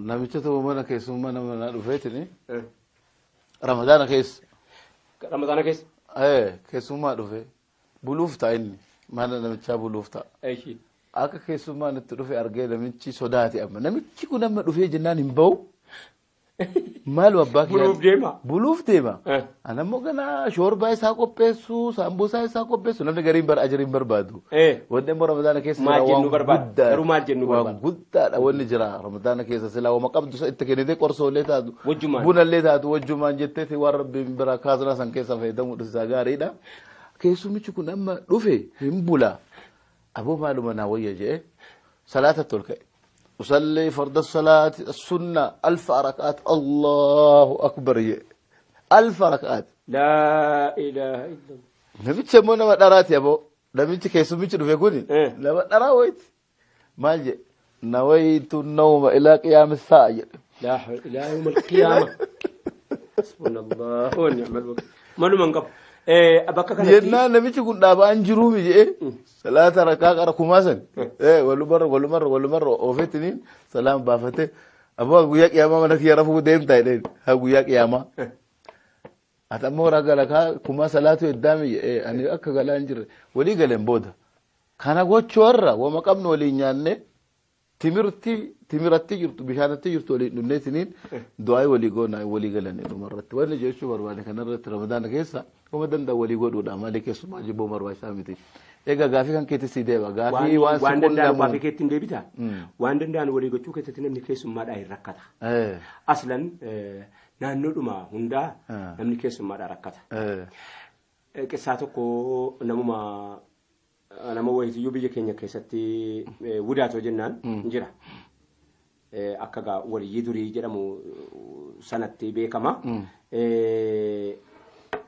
Namicha tokko mana keessummaa nama naa dhufeetini. Ramadaana keessa. Ramadaana keessa. Keessummaa dhufe buluuf ta'a inni mana namichaa buluuf ta'a. Eeshi. Akka keessummaan itti dhufe argee namichi sodaate amma namichi kun amma dhufee jennaan hin bahu. Maalu abbaa kiyyaa. Buluuf deema. Buluuf deema. Ana immoo ganaa shoorbaa isaa qopheessu saambusaa isaa qopheessu namni gariin bara ajariin barbaadu. Wanni immoo Ramadaana keessa Maal jira jennu waan barbaada? guddaa. Garuu maal jennu Waan barbaada? guddaadha wanni jira Ramadaana keessa silaa wama qabdu isa itti kennitee qorsoolee taatu. Wajjumaan. Bunallee taatu wajjumaan jetteeti waan rabbiin biraa kaasnaa san keessa fayyadamuudha isaa gaariidha. Keessumichi kun amma dhufe hin bula. Aboo maaluma naa wayya jedhee salaatatti ol ka'e. أصلي فرض الصلاة السنة 1000 ركعات الله أكبر 1000 ركعات. Laa ilaaha illallah. Namicha immoo nama dharaati aboo. Namichi keessumichi dhufe kuni nama dharaa wayiiti. Maal jedhe? Nawaytu nawma ilaa qiyaami saa'a jedhe. Laa hawla ilaa yawm al-qiyaama. Subhanallah wa ni'mal wakiil. Maluma hin qabu. Bakka kanatti. Jennaan namichi kun dhaabaan jiruumi jedhee salaata rakaa qara kumaa san walumarra walumarra walumarra oofettiniin salaam baafatee aboo guyyaa qiyaamaa mana kiyya rafuu deemtaa jedheen haa guyyaa qiyaamaa. Ati ammoo ragaa rakaa kumaa salaatu heddaami jedhee ani akka galaa hin jirre walii galeen booda. Kana gochuu irra wama qabnu waliin nyaanne timirti timiratti jirtu bishaanatti jirtu waliin dhunneetiniin du'aa walii goona walii galan dhumarratti. Wanni jechuu barbaade kanarratti Ramadaana keessa wama danda'u walii godhuudha malee keessumaa jibboo barbaachisaa miti. Egaa gaafii kan keetti si deeba gaafii waan si Waan danda'an qunnamu. gaafii keetti hin deebita. Waan danda'an walii gochuu keessatti namni keessummaadhaa hin rakkata. Aslan naannoodhuma hundaa namni keessummaadhaa rakkata. Qissaa tokko namuma nama wayitiyyuu biyya keenya keessatti wudaatoo jennaan jira. Akka gaa waliyyii durii jedhamu sanatti beekama.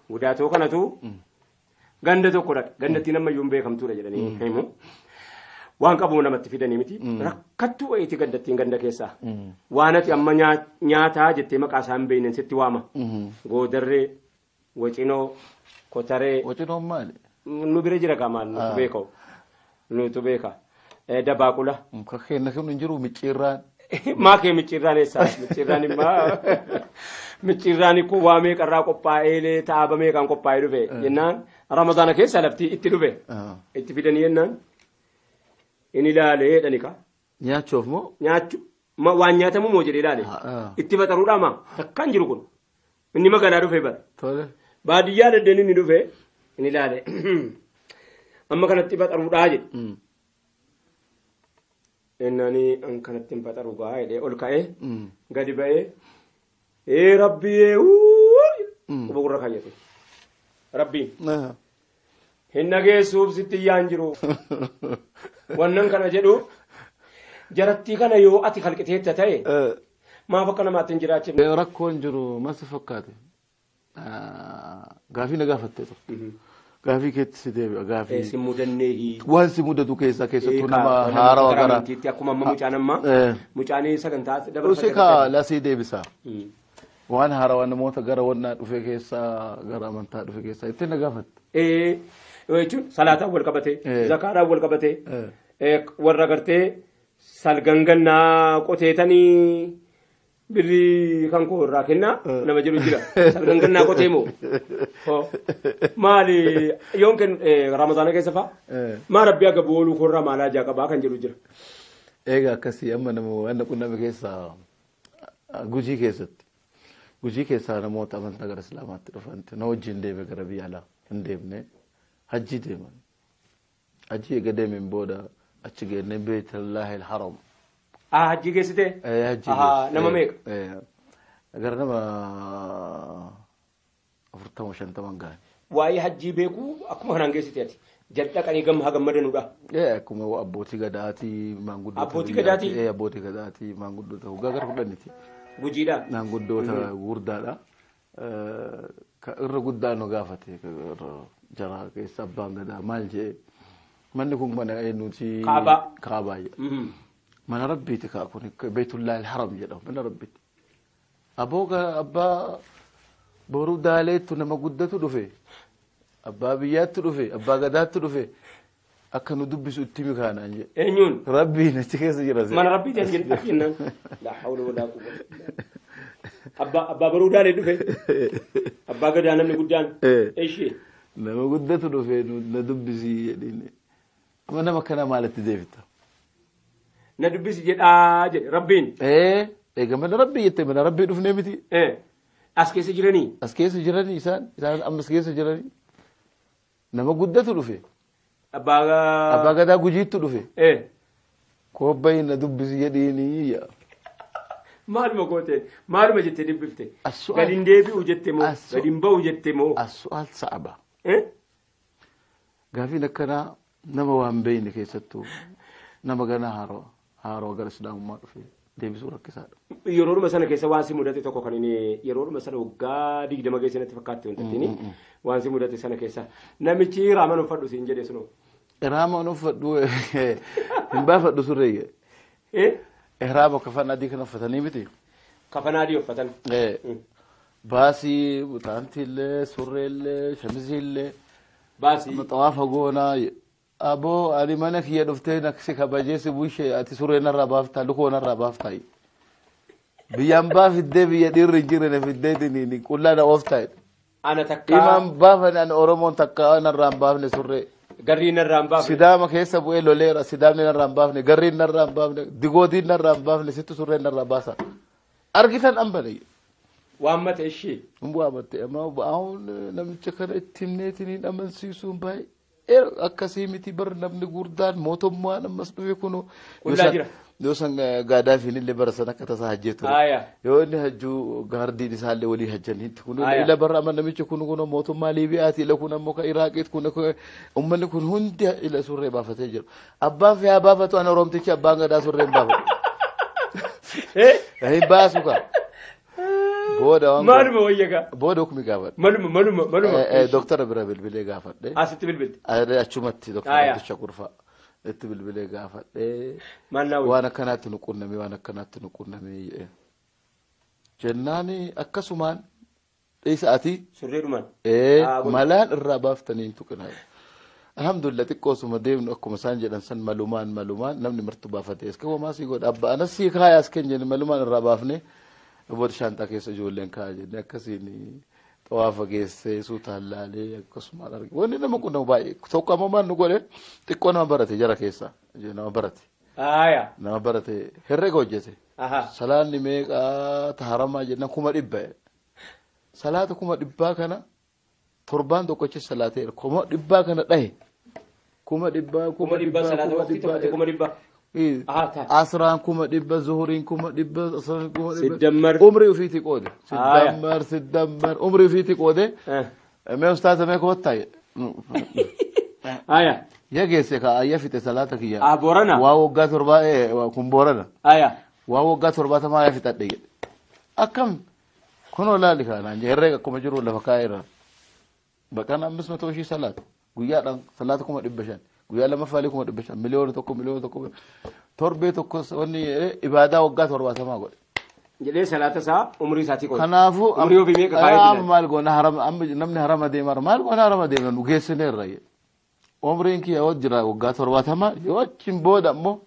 Wudaatoo kanatu ganda tokko dhaqe. Gandattiin ammayyuu hin beekamtuudha jedhanii himu. Waan qabu namatti fidanii miti. Rakkattuu wayiiti gandattiin ganda keessaa. Waan ati amma nyaataa jettee maqaa isaa hin beekneen sitti waama. Goodarree, Wacinoo, Kotaree. Wacinoon maali? Nu bira jira gaa maal nutu beeka. Nutu beeka. Dabaaqula. Kan keenya kun hin jiru micciirraan. Maa kee micciirraan eessaa? Micciirraan immoo micciirraan kun waa meeqarraa qophaa'ee taaba meeqaan qophaa'ee dhufe jennaan Ramadaana keessa lafti itti dhufe. Itti fidanii jennaan inni ilaalee jedhani ka. Nyaachuuf moo? Nyaachuu waan nyaatamu moo jedhee ilaale. Itti faxaruudhaa maa takkaan jiru kun. Inni magaalaa dhufe bara. Tole. Baadiyyaa daddeen inni dhufe inni ilaale. Amma kanatti faxaruudhaa jedhe. Innani an kanatti hin faxaru gaa jedhee ol ka'ee gadi ba'ee ee rabbi quba gurra kaayyate. Rabbiin hin dhageessuuf sitti iyyaan jiru. Wannan kana jedhu jarattii kana yoo ati kalqiteetta ta'e maaf akka namaatti hin jiraachifne. Rakkoon jiru maal si fakkaate? Gaafii na gaafattee turte. Gaafii keetti si deebi'a gaafii. Si mudannee Waan si mudatu keessaa keessattuu nama haarawa gara. Amantiitti akkuma amma mucaan amma mucaan sagantaa Usi kaa lasii deebisa. Waan haarawaa namoota gara wannaa dhufe keessaa gara amantaa dhufe keessaa ittiin na gaafatte. Jechuun salaataan wal qabatee zakaadhaan wal qabatee warra gartee salgangannaa qoteetanii birrii kan koo irraa kennaa nama jedhu jira. Salgangannaa qotee moo? Maali yoon kennu Ramadaana keessa fa'a? Maa rabbi aga booluu koorraa maalaa ijaa qabaa kan jedhu jira. Egaa akkasii amma nama waan qunname keessaa Gujii keessatti. Gujii keessaa namoota amantaa gara Islaamaatti dhufanti na wajjin deeme gara biyya alaa hin deemne hajjii deeman. Hajjii eega deemeen booda achi geennee Beeytallaahi al-Haram. Hajjii geessitee? Hajjii geesse. Nama meeqa? Gara nama 40 50 gahan. Waa'ee hajjii beekuu akkuma kanaan geessite ati. Jal'aqanii gamma haa gammadanudha. Akkuma abbootii gadaatii maanguddoota. Abbootii gadaatii? Abbootii gadaatii maanguddoota waggaa gara 10ti. Gujiidha. Maanguddoota gurguddaadha. Ka irra guddaa nu gaafate jara keessa abbaan gadaa maal jedhee manni kun mana eenyuti? Kaabaa. Kaabaa jedha. Mana rabbiiti kaa kun Beeytullaahi al-Haram jedhama mana rabbiiti. Aboo abbaa boruu daaleettu nama guddatu dhufe. Abbaa biyyaatti dhufe abbaa gadaatti dhufe. Akka nu dubbisu itti himi kaanaan jedhe. Eenyuun? Rabbiin achi keessa jira. Mana rabbii as jedhe akki jennaan. Laa hawla walaa quwwata. Abbaa baruu daalee dhufe. Abbaa gadaa namni guddaan. Ishee. Nama guddatu dhufe na dubbisi jedhiin. Amma nama kana maalitti deebita? Na dubbisi jedhaa jedhe rabbiin. Egaa mana rabbii jettee mana rabbii dhufnee miti. As keessa jiranii? As keessa jiranii isaan amma as keessa jiranii. Nama guddatu dhufe. Abbaa gadaa gujiittu dhufe. Koobbayi na dubbisi jedhiini. Maaluma goote maaluma jettee dubbifte? Gadi hin deebi'u jette moo? Gadi hin ba'u jette moo? As-su'aal sa'aba. Gaafiin akkanaa nama waan beeyne keessattuu nama ganaa haaroo gara islaamummaa dhufe deebisuu rakkisaadha. Yeroodhuma sana keessa waan si mudate tokko kan inni yeroodhuma sana waggaa 20 keessa natti fakkaatti wanta ittiin waan si mudate sana keessa namichi raaman uffadhu siin jedhe sunoo. Raaman uffadhu hin baafadhu surreeyye. Ihraama kafana adii kan uffatanii miti. Kafana adii uffatan. Baasii, butaantiillee, surreellee, shamiziillee. Baasii. Xawaafa goonaa. Aboo ani mana kiyya dhuftee si kabajee si bushee ati surree narraa baaftaa lukoo narraa baaftaa. Biyyaan baa fiddee biyya dhiirri hin jirre na fiddee qullaa na ooftaa. Ana takkaa. Imaan baafani ani Oromoon takkaa narraa hin baafne surree. Garriin narraa hin baafne. Sidaama keessa bu'ee loleera sidaamni narraa hin baafne garriin narraa hin baafne digootiin narraa hin baafne sittu surreen narraa baasa. Argitan ambale. Waammate ishee. Waammate amma namicha kana itti himneetiin hin amansiisuun baay'ee akkasii miti bar namni gurdaan mootummaan ammas dhufe kunoo. Qullaa jira. Yoo san gaadaafiin illee bara san akka tasaa hajjee ture. Yoo inni hajjuu gaardiin isaallee walii hajjaniitti kun ila barra amma namichi kun kun mootummaa Liibiyaati ila kun ammoo ka Iraaqiit kun uummanni kun hundi ila surree baafatee jira. Abbaan fe'aa baafatu ana Oromtichi abbaan gadaa surree hin baafatu. Hin baasu kaa. Booda waan. Maaluma wayya gaa. Booda hukmi gaafadhe. Maluma. Doktara bira bilbilee gaafadhe. Asitti bilbilte. Achumatti doktara Abdushakur fa'a. Itti bilbilee gaafadhe. Waan akkanaatti nu qunname waan akkanaatti nu qunname jedhe. Jennaan akkasumaan dhiisa ati. Surreedhumaan. Malaan irraa baaftanii hin tuqinaa. Alhamdulillah xiqqoosuma deemnu akkuma isaan jedhan san malumaan namni martu baafatee as qabu maasii godha abbaa anas sii kaayaa as keenya malumaan irraa baafne booda shaantaa keessa ijoolleen kaayaa jennee akkasiin xawaafa geessee suutaan laalee akkasumaan arge. Wanni nama quunnamu baay'ee tokko ammoo maal nu godhe xiqqoo nama barate jara keessa nama barate. Nama barate herrega hojjete. Salaanni meeqaa taharamaa jennaan 100,000. Salaata 100,000 kana torbaan tokkochi salaateera 100,000 kana dhahe. 100,000 100,000 100,000. Asraan 100,000 zuhuriin 100,000 asraan 100,000. Siddammar. Umrii ofiitii qoode. Siddammar umrii ofiitii qoode. Mee ustaaza mee koottaa. Ya geesse ka ayya fixe salaata kiyya. Boorana. Waa waggaa torbaa kun boorana. Waa waggaa 70 ayya fixadhe jedhe. Akkam kunoo laali kaanaan herreega akkuma jiru lafa kaa'eera. Baqaan 500,000 salaata. Guyyaadhaan salaata 500,000. Guyyaa lammaffaalee 500,000 miliyoona tokko torbee tokko wanni ibaadaa waggaa 70 godhe. Jedhee salaata isaa umrii isaatii qoode. Kanaafuu umrii ofii meeqa kaayee amma maal goona harama amma namni harama deemaa maal goona harama deema nu geessineerra. Umriin kiyya yoo jira waggaa 70 yoo achiin booda ammoo.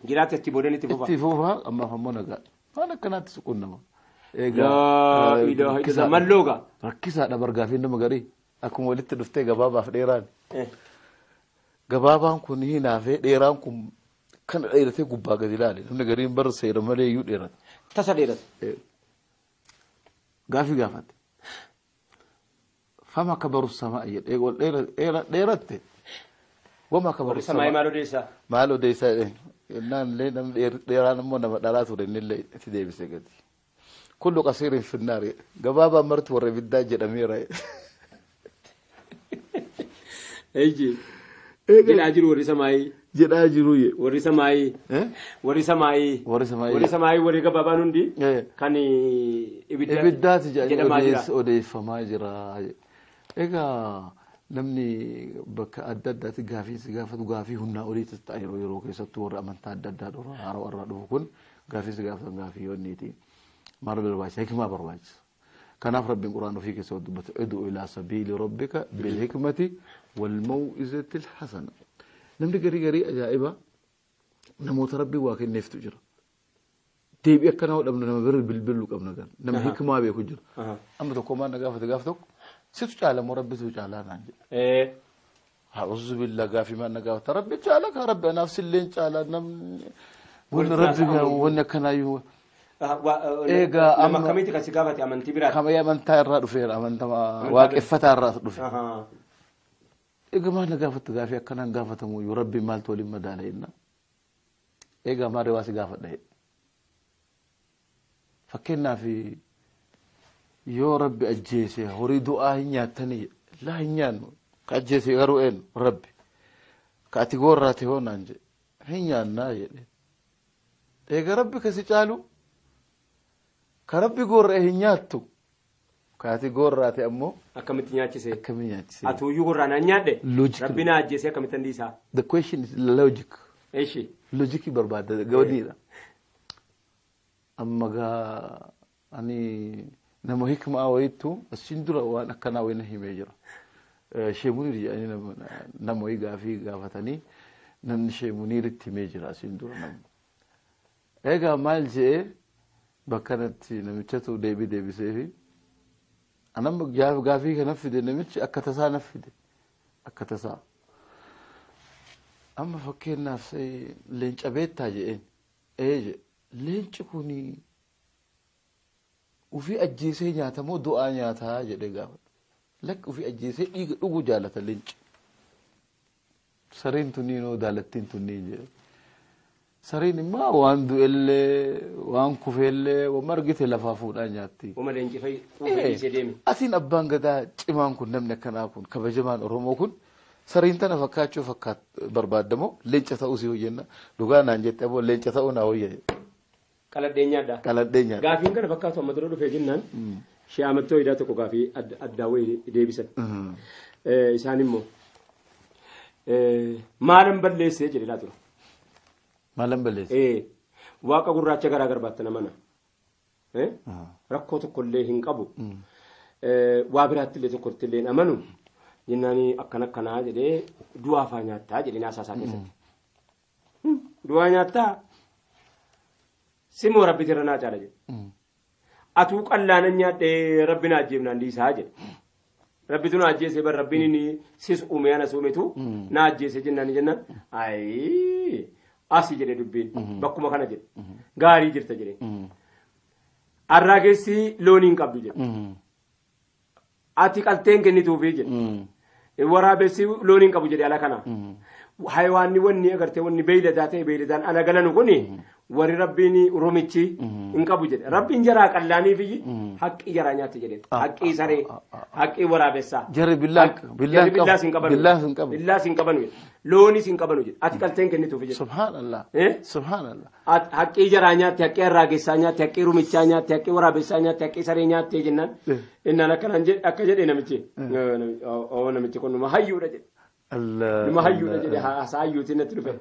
Jiraate achi booda itti fufa. Itti fufa ammaaf ammoo nagaa. Waan akkanaatti suqunnama. Egaa mallooga. Rakkisaadha bargaafiin nama garii akkuma walitti dhuftee gabaabaaf dheeraan. Gabaabaan kun hinaafee dheeraan kun kan dheeratee gubbaa gadi ilaale namni gariin bara seera malee iyyuu dheerata. Tasa dheerata. Gaafii gaafate. Fama kabaru samaa jedhee ol dheeratte. Wama kabaru samaa. Maal odeessaa? Maal odeessaa jedhee. Innaan illee namni dheeraan immoo nama dhalaa ture inni illee itti deebisee gadi. Kullu qasiirin finnaari gabaabaan marti warra ibiddaa jedhameera. Eeji. Jedhaa jiru warri samaayii. Jedhaa jiru. Warri samaayii. Warri samaayii. Warri samaayii. Warri samaayii warri gabaabaan hundi. Kan ibiddaati jedhamaa odeeffamaa jira. Egaa namni bakka adda addaatti gaafii si gaafatu gaafii humnaa oliitti ta'a yeroo yeroo keessattuu warra amantaa adda addaa dhufu haaroo irraa dhufu kun gaafii si gaafatan gaafii yoonniiti. Maal barbaachisa? Hikmaa barbaachisa. Kanaaf Rabbiin Qura'aan ofii keessa dubbata. Ud'u ilaa sabiili rabbika bilhikmati wal maw'izati alhasana. Namni garii garii ajaa'iba namoota rabbii waa kenneeftu jira. Deebii akkanaa dhabnu nama bira bilbiluu qabna gan. Nama hikmaa beeku jira. Amma tokko maal na gaafate gaaf tokko situ caala moo rabbitu caalaa naan jedhe. A'uuzu billah gaafii maal na gaafata rabbi caala kaa rabbi anaaf silleen caala namni wanni rabbi wanni akkanaayyuu. Egaa amma akkamitti kan si gaafate amantii biraati? Kama amantaa irraa dhufeera amantaa waaqeffataa irraa dhufe. Egaa maal na gaafatte gaafii akkanaan gaafatamu yoo rabbi maaltu waliin madaala jenna. Egaa maal waa si gaafadha jedhe. Fakkeenyaaf yoo rabbi ajjeese horii du'aa hin nyaattanii laa hin nyaannu ka ajjeese garuu eenyu rabbi ka ati goorraate hoo naan jedhe hin nyaannaa jedhe. Egaa rabbi kasi caalu ka rabbi goorra'e hin nyaattu ka ati goorraate ammoo akkamitti nyaachise? Akkamitti nyaachise? Atuuyyuu gorraan an nyaadhe? Rabbi na ajjeese akkamitti andiisaa? The question is logic. Eshi. Logikii barbaada gawadiidha. Amma gaa ani nama hikmaa wayittu asin dura waan akkanaa wayina himee jira. Sheemuniir jedhanii nama wayii gaafii gaafatanii namni sheemuniiritti himee jira asin dura namni. Egaa maal jedhee bakka kanatti namichatu deebii deebiseefi anamma gaafii kana fide namichi akka tasaa na fide akka tasaa. Amma fakkeenyaaf leenca beektaa jedheen ee jedhe leenci kuni ofii ajjeesee nyaata moo du'aa nyaataa jedhee gaafadha. Lakki ofii ajjeesee dhiiga dhuguu jaalata leenci. Sareen tunniinoo daalattiin tunniin jedhe. Sareen immoo waan du'ellee waan kufeellee waan argite lafaa fuudhaa nyaatti. Wama leenci fa'i quufee dhiisee deeme. Atiin abbaan gadaa cimaan kun namni akkanaa kun kabajamaan Oromoo kun sareen tana fakkaachuu fakkaat barbaadamoo leenca ta'uu si hojjenna dhugaa naan jette aboo leenca ta'uu naa hojjete. Qaladhee nyaadha. Qaladhee nyaadha. Gaafiin kana fakkaatu amma dura dhufee jennaan shee amattoo hidhaa tokko gaafii addaa wayii deebisan. Isaan immoo maalan balleessee jedhe laa tura. Maalan balleessee? Waaqa gurraacha garaa garbaatti nama na. Rakkoo tokkollee hin qabu. Waa biraatti illee tokkotti illee amanu. Jennaan akkana akkanaa jedhee du'aa faa nyaattaa jedhee naasaa isaa keessatti. Du'aa nyaattaa simoo rabbi irra naa caala jedhe. Atuu qallaanan nyaadhee rabbi na ajjeefnaan dhiisaa jedhe. Rabbitu na ajjeese bar rabbiin inni sis uume ana suumetu na ajjeese jennaan jennaan ayii asii jedhe dubbiin bakkuma kana jedhe gaarii jirta jedhe. Arraa keessi loonii hin qabdu jedhe. Ati qalteen kennituufi jedhe. Waraabessi loonii hin qabu jedhe ala kana. Hayawaanni wanni agartee wanni beeyladaa ta'e beeyladaan ala galanu kuni warri rabbiin rumichi hin qabu jedhe. Rabbiin jaraa qallaaniif haqqii jaraa nyaatti jedhe. Haqqii saree, haqqii waraabessaa. Jarri billaas hin qabanu. Billaas hin qabanu. Billaas hin qabanu jedhe. Loonis hin qabanu jedhe. Ati qalteen kennituufi jedhe. Subhaanallah. Subhaanallah. Haqqii jaraa nyaatti, haqqii harraagessaa nyaatti, haqqii rumichaa nyaatti, haqqii waraabessaa nyaatti, haqqii saree nyaattee jennaan. Innaan akkanaan jedhe akka jedhe namichi. Namichi kun numa hayyuudha jedhe. Numa hayyuudha jedhe haasaa hayyuutiin natti dhufe.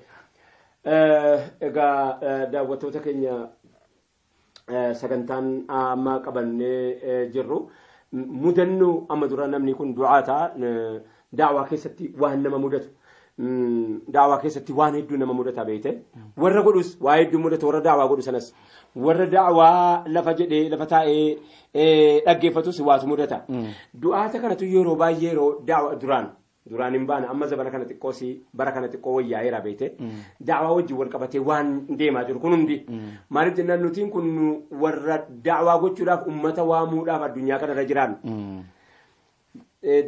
Egaa daawwattoota keenya sagantaan amma qabannee jirru mudannoo amma dura namni kun du'aa ta'a daawaa keessatti waan nama mudatu daawaa keessatti waan hedduu nama mudata beekte warra godhus waa hedduu mudatu warra daawaa godhu sanas warra daawaa lafa jedhee lafa taa'ee dhaggeeffatus waatu mudata. Du'aata kanatu yeroo baay'ee yeroo daawaa duraan hin baane amma zabana kana xiqqoo si bara kana xiqqoo wayyaa'eera beekte daawaa wajjin wal qabatee waan deemaa jiru kun hundi maaliif jennaan nutiin kun warra daawaa gochuudhaaf ummata waamuudhaaf addunyaa kanarra jiraannu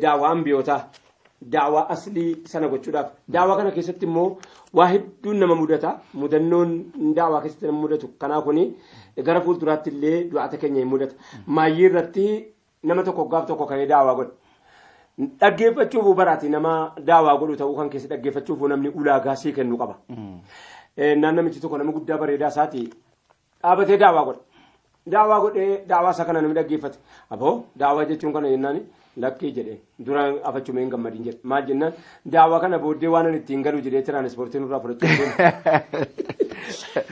daawaa ambiyootaa daawaa aslii sana gochuudhaaf daawaa kana keessatti immoo waa hedduun nama mudata mudannoon daawaa keessatti nama mudatu kanaa kuni gara fuulduraatti illee du'aata keenya hin mudata maayyii irratti nama tokko gaaf tokko ka'ee daawaa godha. Dhaggeeffachuuf baraati nama daawaa godhu ta'uu kan keessa dhaggeeffachuuf namni ulaagaa sii kennu qaba. Naan namichi tokko nama guddaa bareedaa isaati dhaabatee daawaa godha. Daawaa godhee daawaa isaa kana namni dhaggeeffate. Aboo daawaa jechuun kana jennaan lakkii jedhee duraan afachuu hin gammadin jedhe. Maal jennaan daawaa kana booddee waan ani ittiin galu jedhee tiraanispoortii nurraa fudhachuuf deema.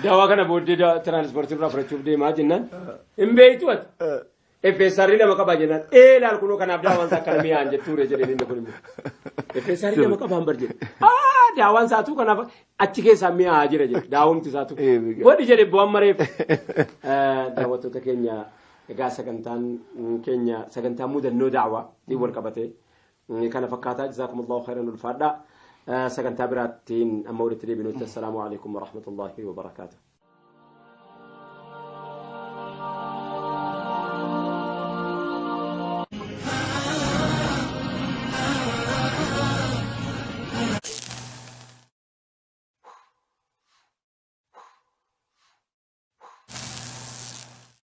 Daawaa kana booddee tiraanispoortii nurraa fudhachuuf deemaa jennaan hin beektu ati. Effeessaarri lama qabaa jennaan laal kunoo kanaaf daawaan isaa akkana mi'aan jettuure jedheen inni kun immoo. Effeessaarri lama qabaan bar jedhe. Daawaan isaatu kanaaf achi keessaa mi'aa jira jedhe daawumti isaatu. Godhi jedhe bu'aan mareef. Daawwattoota keenya egaa sagantaan keenya sagantaa mudannoo daawaa wal qabate kana fakkaataa jazaakumullahu khairan ulfaadhaa. Sagantaa biraattiin amma walitti deebinutti assalaamu alaikum warahmatullahi wabarakaatuh.